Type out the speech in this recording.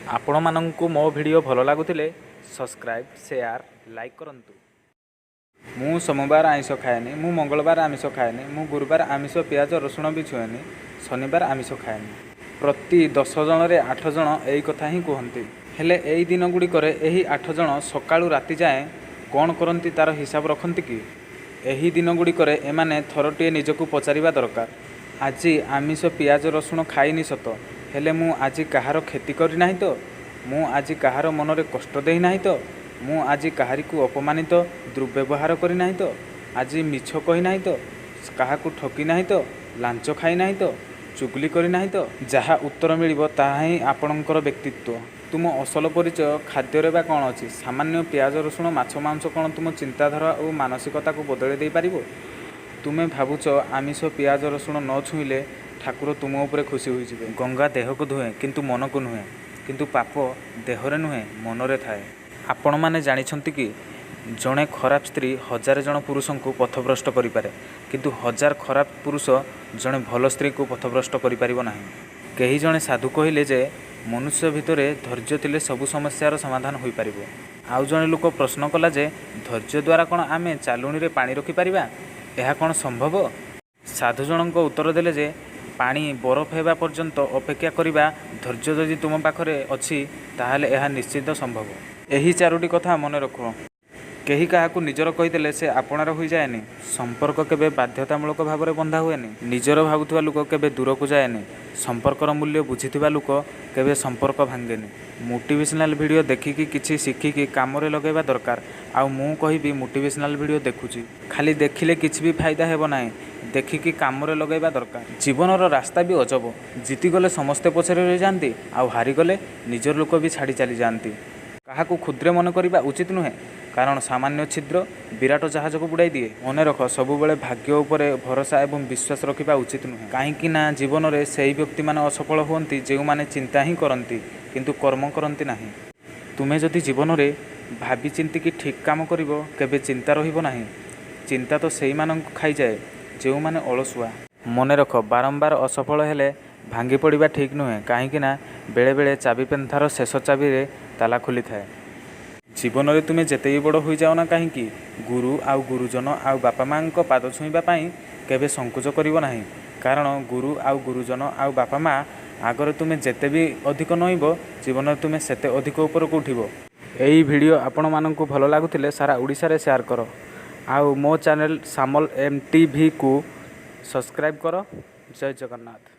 ଆପଣମାନଙ୍କୁ ମୋ ଭିଡ଼ିଓ ଭଲ ଲାଗୁଥିଲେ ସବସ୍କ୍ରାଇବ୍, ସେୟାର, ଲାଇକ୍ କରନ୍ତୁ। ମୁଁ ସୋମବାର ଆଇଁଷ ଖାଏନି, ମୁଁ ମଙ୍ଗଳବାର ଆମିଷ ଖାଏନି, ମୁଁ ଗୁରୁବାର ଆମିଷ ପିଆଜ ରସୁଣ ବି ଛୁଏଁନି, ଶନିବାର ଆମିଷ ଖାଏନି। ପ୍ରତି 10 ଜଣରେ 8 ଜଣ ଏଇ କଥା ହିଁ କୁହନ୍ତି। ହେଲେ ଏଇ ଦିନଗୁଡ଼ିକରେ ଏହି 8 ଜଣ ସକାଳୁ ରାତି ଯାଏଁ କ'ଣ କରନ୍ତି ତା'ର ହିସାବ ରଖନ୍ତି କି? ଏହି ଦିନଗୁଡ଼ିକରେ ଏମାନେ ଥରଟିଏ ନିଜକୁ ପଚାରିବା ଦରକାର, ଆଜି ଆମିଷ ପିଆଜ ରସୁଣ ଖାଇନି ସତ, ହେଲେ ମୁଁ ଆଜି କାହାର କ୍ଷତି କରିନାହିଁ ତ? ମୁଁ ଆଜି କାହାର ମନରେ କଷ୍ଟ ଦେଇନାହିଁ ତ? ମୁଁ ଆଜି କାହାରିକୁ ଅପମାନିତ, ଦୁର୍ବ୍ୟବହାର କରିନାହିଁ ତ? ଆଜି ମିଛ କହିନାହିଁ ତ? କାହାକୁ ଠକି ନାହିଁ ତ? ଲାଞ୍ଚ ଖାଇନାହିଁ ତ? ଚୁଗୁଲି କରିନାହିଁ ତ? ଯାହା ଉତ୍ତର ମିଳିବ ତାହା ହିଁ ଆପଣଙ୍କର ବ୍ୟକ୍ତିତ୍ୱ। ତୁମ ଅସଲ ପରିଚୟ ଖାଦ୍ୟରେ ବା କ'ଣ ଅଛି? ସାମାନ୍ୟ ପିଆଜ ରସୁଣ ମାଛ ମାଂସ କ'ଣ ତୁମ ଚିନ୍ତାଧାରା ଓ ମାନସିକତାକୁ ବଦଳାଇ ଦେଇପାରିବ? ତୁମେ ଭାବୁଛ ଆମିଷ ପିଆଜ ରସୁଣ ନ ଛୁଇଁଲେ ଠାକୁର ତୁମ ଉପରେ ଖୁସି ହୋଇଯିବେ। ଗଙ୍ଗା ଦେହକୁ ଧୁଏ କିନ୍ତୁ ମନକୁ ନୁହେଁ, କିନ୍ତୁ ପାପ ଦେହରେ ନୁହେଁ, ମନରେ ଥାଏ। ଆପଣମାନେ ଜାଣିଛନ୍ତି କି ଜଣେ ଖରାପ ସ୍ତ୍ରୀ ହଜାରେ ଜଣ ପୁରୁଷଙ୍କୁ ପଥଭ୍ରଷ୍ଟ କରିପାରେ, କିନ୍ତୁ ହଜାର ଖରାପ ପୁରୁଷ ଜଣେ ଭଲ ସ୍ତ୍ରୀକୁ ପଥଭ୍ରଷ୍ଟ କରିପାରିବ ନାହିଁ। କେହି ଜଣେ ସାଧୁ କହିଲେ ଯେ ମନୁଷ୍ୟ ଭିତରେ ଧୈର୍ଯ୍ୟ ଥିଲେ ସବୁ ସମସ୍ୟାର ସମାଧାନ ହୋଇପାରିବ। ଆଉ ଜଣେ ଲୋକ ପ୍ରଶ୍ନ କଲା ଯେ ଧୈର୍ଯ୍ୟ ଦ୍ୱାରା କ'ଣ ଆମେ ଚାଲୁଣିରେ ପାଣି ରଖିପାରିବା? ଏହା କ'ଣ ସମ୍ଭବ? ସାଧୁ ଜଣଙ୍କ ଉତ୍ତର ଦେଲେ ଯେ ପାଣି ବରଫ ହେବା ପର୍ଯ୍ୟନ୍ତ ଅପେକ୍ଷା କରିବା ଧୈର୍ଯ୍ୟ ଯଦି ତୁମ ପାଖରେ ଅଛି, ତାହେଲେ ଏହା ନିଶ୍ଚିତ ସମ୍ଭବ। ଏହି ଚାରୋଟି କଥା ମନେ ରଖ। କେହି କାହାକୁ ନିଜର କହିଦେଲେ ସେ ଆପଣାର ହୋଇଯାଏନି। ସମ୍ପର୍କ କେବେ ବାଧ୍ୟତାମୂଳକ ଭାବରେ ବନ୍ଧା ହୁଏନି। ନିଜର ଭାବୁଥିବା ଲୋକ କେବେ ଦୂରକୁ ଯାଏନି। ସମ୍ପର୍କର ମୂଲ୍ୟ ବୁଝିଥିବା ଲୋକ କେବେ ସମ୍ପର୍କ ଭାଙ୍ଗେନି। ମୋଟିଭେସନାଲ୍ ଭିଡ଼ିଓ ଦେଖିକି କିଛି ଶିଖିକି କାମରେ ଲଗାଇବା ଦରକାର। ଆଉ ମୁଁ କହିବି ମୋଟିଭେସନାଲ୍ ଭିଡ଼ିଓ ଦେଖୁଛି, ଖାଲି ଦେଖିଲେ କିଛି ବି ଫାଇଦା ହେବ ନାହିଁ, ଦେଖିକି କାମରେ ଲଗାଇବା ଦରକାର। ଜୀବନର ରାସ୍ତା ବି ଅଜବ। ଜିତିଗଲେ ସମସ୍ତେ ପଛରେ ରହିଯାଆନ୍ତି, ଆଉ ହାରିଗଲେ ନିଜର ଲୋକ ବି ଛାଡ଼ି ଚାଲିଯାଆନ୍ତି। କାହାକୁ କ୍ଷୁଦ୍ର ମନେ କରିବା ଉଚିତ ନୁହେଁ, କାରଣ ସାମାନ୍ୟ ଛିଦ୍ର ବିରାଟ ଜାହାଜକୁ ବୁଡ଼ାଇ ଦିଏ। ମନେ ରଖ, ସବୁବେଳେ ଭାଗ୍ୟ ଉପରେ ଭରସା ଏବଂ ବିଶ୍ୱାସ ରଖିବା ଉଚିତ ନୁହେଁ, କାହିଁକି ନା ଜୀବନରେ ସେହି ବ୍ୟକ୍ତିମାନେ ଅସଫଳ ହୁଅନ୍ତି ଯେଉଁମାନେ ଚିନ୍ତା ହିଁ କରନ୍ତି କିନ୍ତୁ କର୍ମ କରନ୍ତି ନାହିଁ। ତୁମେ ଯଦି ଜୀବନରେ ଭାବି ଚିନ୍ତିକି ଠିକ୍ କାମ କରିବ, କେବେ ଚିନ୍ତା ରହିବ ନାହିଁ। ଚିନ୍ତା ତ ସେଇମାନଙ୍କୁ ଖାଇଯାଏ ଯେଉଁମାନେ ଅଳସୁଆ। ମନେ ରଖ, ବାରମ୍ବାର ଅସଫଳ ହେଲେ ଭାଙ୍ଗି ପଡ଼ିବା ଠିକ୍ ନୁହେଁ, କାହିଁକି ନା ବେଳେବେଳେ ଚାବି ପେନ୍ଥାର ଶେଷ ଚାବିରେ ତାଲା ଖୋଲିଥାଏ। ଜୀବନରେ ତୁମେ ଯେତେ ବି ବଡ଼ ହୋଇଯାଅ ନା କାହିଁକି, ଗୁରୁ ଆଉ ଗୁରୁଜନ ଆଉ ବାପା ମାଆଙ୍କ ପାଦ ଛୁଇଁବା ପାଇଁ କେବେ ସଂକୋଚ କରିବ ନାହିଁ, କାରଣ ଗୁରୁ ଆଉ ଗୁରୁଜନ ଆଉ ବାପା ମାଆ ଆଗରେ ତୁମେ ଯେତେ ବି ଅଧିକ ନଇଁବ, ଜୀବନରେ ତୁମେ ସେତେ ଅଧିକ ଉପରକୁ ଉଠିବ। ଏହି ଭିଡ଼ିଓ ଆପଣମାନଙ୍କୁ ଭଲ ଲାଗୁଥିଲେ ସାରା ଓଡ଼ିଶାରେ ସେୟାର କର ଆଉ ମୋ ଚ୍ୟାନେଲ୍ ସାମଲ ଏମ୍ ଟିଭିକୁ ସବସ୍କ୍ରାଇବ୍ କର। ଜୟ ଜଗନ୍ନାଥ।